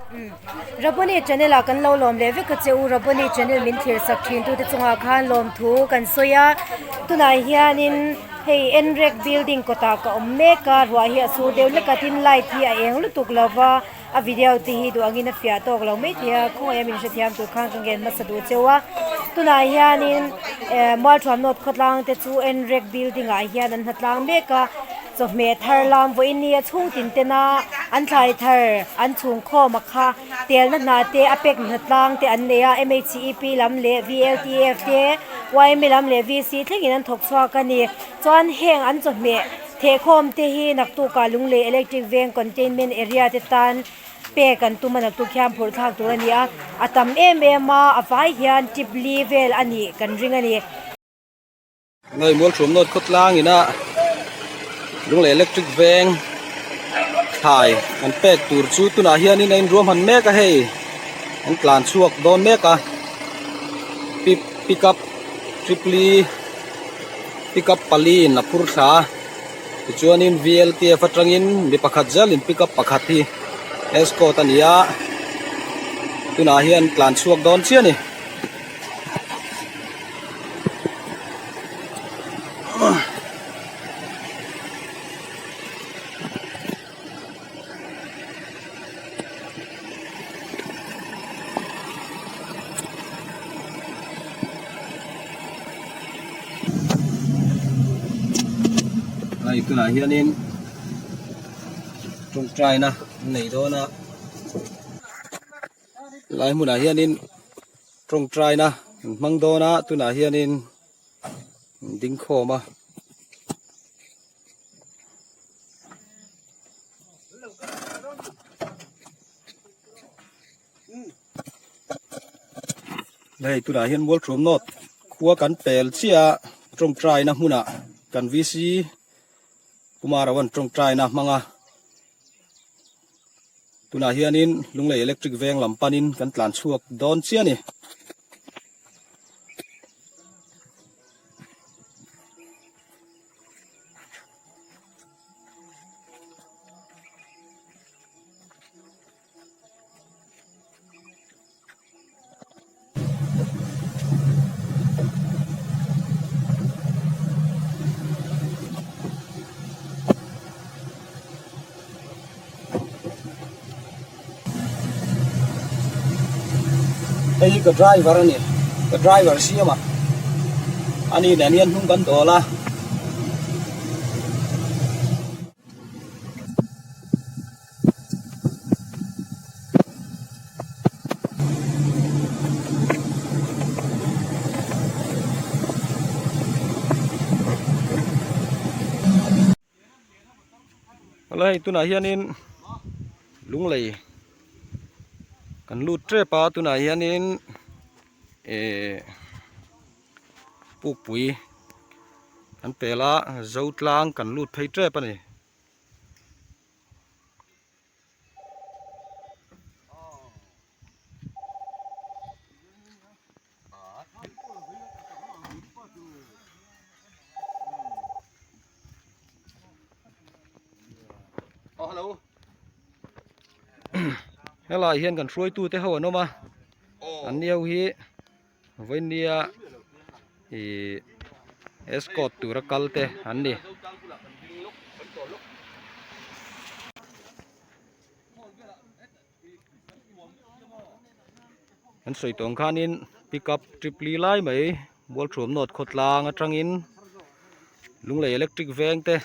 Raboni channel ah kan lo lawm leh vek a che u Raboni channel min thlir sak thin tute chungah khan lawmthu kan sawi a tunah hianin hei Enrek building kawtah ka awm mek a ruah hi a sur deuh hlek a tin light hi a eng lutuk lo va a video te hi duh angin a fiah tawk lo maithei a khawngaih a min hrethiam tur khan ka ngen hmasa duh cheu a tunah hianin eh Mualthuam North khawtlang te chu Enrek building ah hian an hnatlang mek a. Chawhmeh thar lam vawiin nia chhung tin tena an thlai thar an chhung khawm a kha telna hna te a pek hna tlang te an nei a mhep lam leh vltf te yma lam leh vc thlengin an thawk chhuak a ni chuan heng an chawhmeh thehkhawm te hi naktukah lunglei electric veng containment area te tan pek an tum a naktuk hian phurh thlak tur a ni a a tam em em a a vai hian tip li vel a nih kan ring a ni. Hei Mualthuam North khawtlang ina Lunglei Electric Veng thlai an pek tur chu tunah hianin a inruahman mek a hei an tlan chhuak dawn mek a pip pickup triply pickup pali in a phur thla a tichuanin V L T F atangin mi pakhat zelin pickup pakhat hi escort a ni a tunah hian tlan chhuak dawn chiah a ni. Hei tunah hianin tawngtaina an nei dawn a lai hmunah hianin tawngtaina an hmang dawn a tunah hianin an ding khawm a. Hei tunah hian Mualthuam North khua kan pel chiah a tawngtaina hmunah kan VC Kumar Rawan tawngtaina hmang a. Tunah hianin Lunglei Electric Veng lam panin kan tlan chhuak dawn chiah a ni. Hei hi ka driver a ni ka driver siam a ani nen hian hnung kan dawl a. Helai tunah hianin lunglei kan lut tep a tunah hianin ehh pukpui kan pel a zotlang kan lut phei tep a ni. Helai hian kan hruaitute ho an awm a an ni ho hi vawinia ihh escort tura kal te an ni. An sawi tawng khanin pickup tripli lai mai Mualthuam North khawtlang atangin Lunglei electric veng te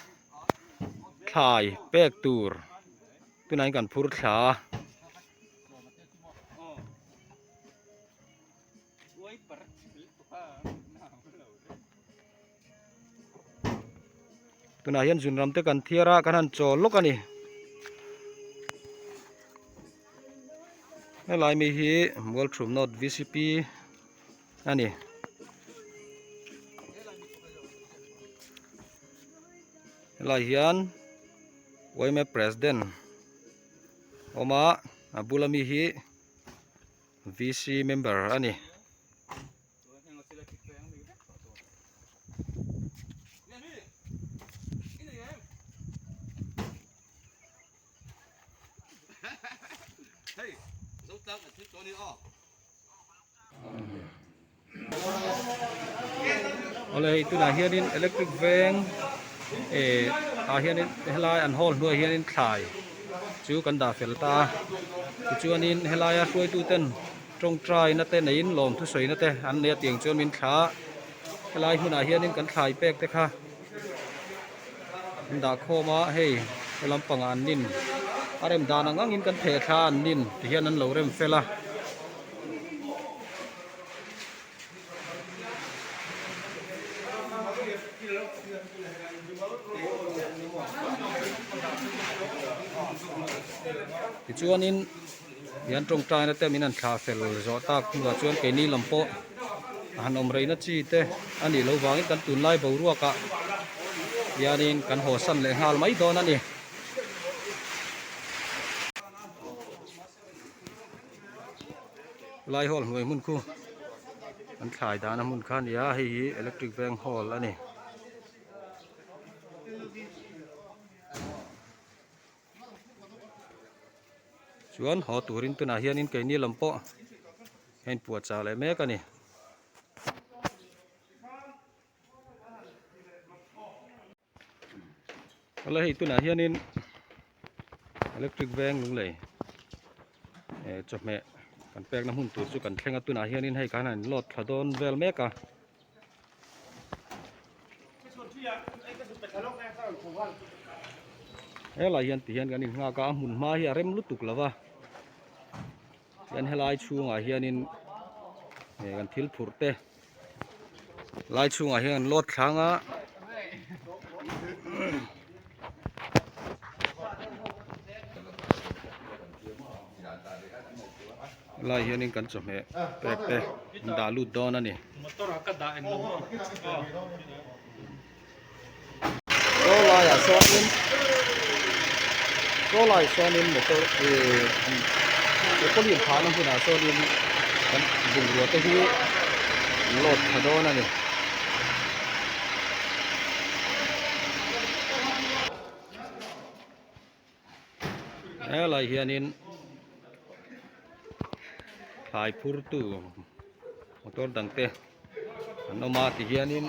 thlai pek tur tunah hian kan phur thla a. Tunah hian zunram te kan thiar a kan han chawl lawk a ni. Helai mi hi Mualthum North V C P a ni. Helai hian yma President awm a a bula mi hi V C member a ni. Awle hei tunah hianin electric veng eh ah hianin helai an hall hnuaiah hianin thlai chu kan dah fel ta a tichuanin helaia hruaitu ten tawngtai na te neiin lawm thusawi na te an nei a tiang chuan min thla a helai hmunah hianin kan thlai pek te kha an dah khawm a hei he lampangah an nin a rem dan ang angin kan theh thla an nin tihian an lo rem fel a. Tichuanin hian tawngtaina te min han thlah fel zawh tak hnuah chuan keini lam pawh a han awm reina chi te a nih loh vangin kan tunlai boruakah hianin kan haw san leh nghal mai dawn a ni. Lai hall hnuai hmun khu an thlai dahna hmun kha a ni a hei hi electric veng hall a ni. Chuan haw turin tunah hianin keini lam pawh a inpuahchah leh mek a ni. Awle hei tunah hianin electric veng lunglei eh chawhmeh kan pekna hmun tur chu kan thleng a tunah hianin hei khan a in load thla dawn vel mek a. Helai hian tihian kan innghak a a hmun hma hi a rem lutuk lo va tihian helai chhungah hianin eh kan thil phurh te lai chhungah hian an load thlang a. Helai hianin kan chawhmeh pek te an dah lut dawn a ni. Saw laiah sawnin saw laiah sawnin motor ihh petrol phahna hmunah sawnin kan bungrua te hi an load tha dawn a ni. Helai hianin thlai phurtu motor dang te an awm a tihianin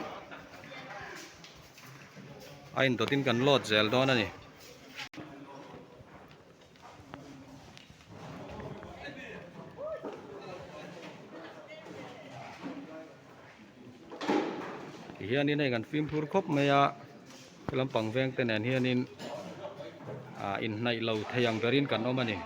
a indawtin kan load zel dawn a ni. Tihianin hei kan fimkhur khawp mai a he lampang veng te nen hianin ah inhnaih lo thei ang berin kan awm a ni.